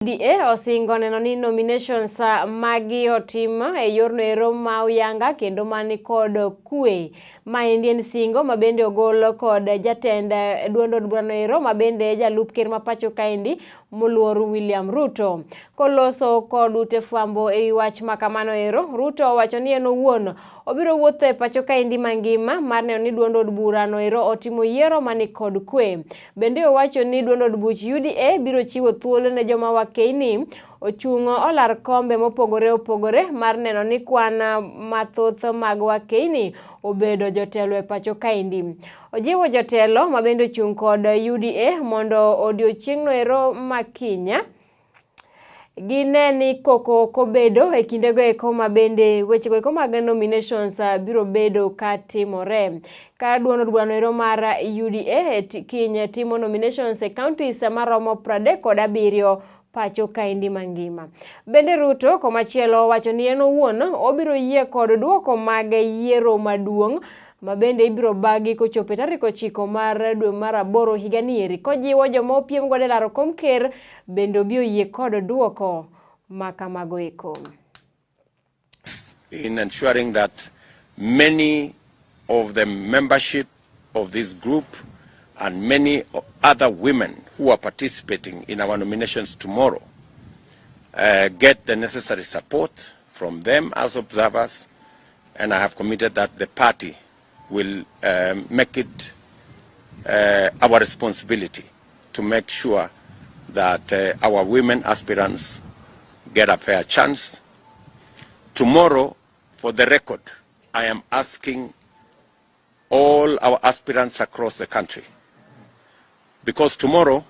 UDA osingo neno ni nominations magi otim e yorno ero ma oyanga kendo mani kod kwe. Maendi en singo ma bende ogol kod jatend duond od burano ero ma bende jalup ker ma pacho kaendi moluor William Ruto. Koloso kod ute fwambo e wach ma kamano ero, Ruto owacho ni en owuon obiro wuotho e pacho kaendi mangima mar neno ni duond od burano ero otimo yiero mani kod kwe. Bende owacho ni duond od buch UDA biro chiwo thuolo ne joma wakeini ochung' olar kombe mopogore opogore mar neno ni kwan mathoth mag wakeini obedo jotelo e pacho kaendi. Ojiwo jotelo ma bende ochung' kod UDA mondo odiochieng'no ero makinya gine ni koko ok obedo e kindego eko ma bende wechego eko mag nominations biro bedo ka timore. Ka duond od burano ero mar UDA kiny timo nominations e counties maromo 37 pacho kaendi mangima. Bende Ruto komachielo owacho ni en owuon obiro yie kod duoko mag yiero maduong' ma bende ibiro bagi kochopo e tarik 9 mar dwe mar aboro higani eri kojiwo joma opiem godo e laro kom ker bende obi oyie kod duoko ma kamago eko. In ensuring that many of the membership of this group and many other women who are participating in our nominations tomorrow get the necessary support from them as observers, and I have committed that the party will make it our responsibility to make sure that our women aspirants get a fair chance. Tomorrow, for the record, I am asking all our aspirants across the country, because tomorrow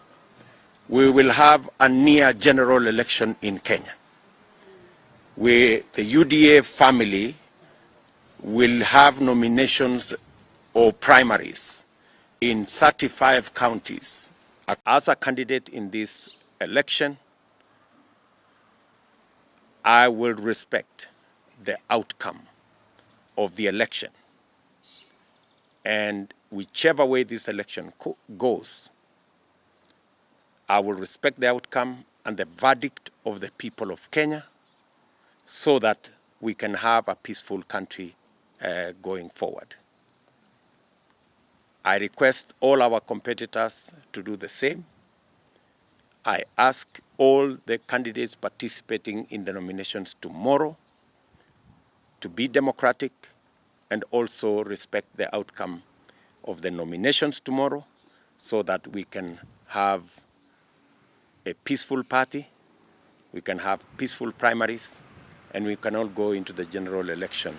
we will have a near general election in Kenya. We, the UDA family, will have nominations or primaries in 35 counties. As a candidate in this election, I will respect the outcome of the election. And whichever way this election goes, I will respect the outcome and the verdict of the people of Kenya so that we can have a peaceful country going forward. I request all our competitors to do the same. I ask all the candidates participating in the nominations tomorrow to be democratic and also respect the outcome of the nominations tomorrow so that we can have a peaceful party, we can have peaceful primaries, and we can all go into the general election.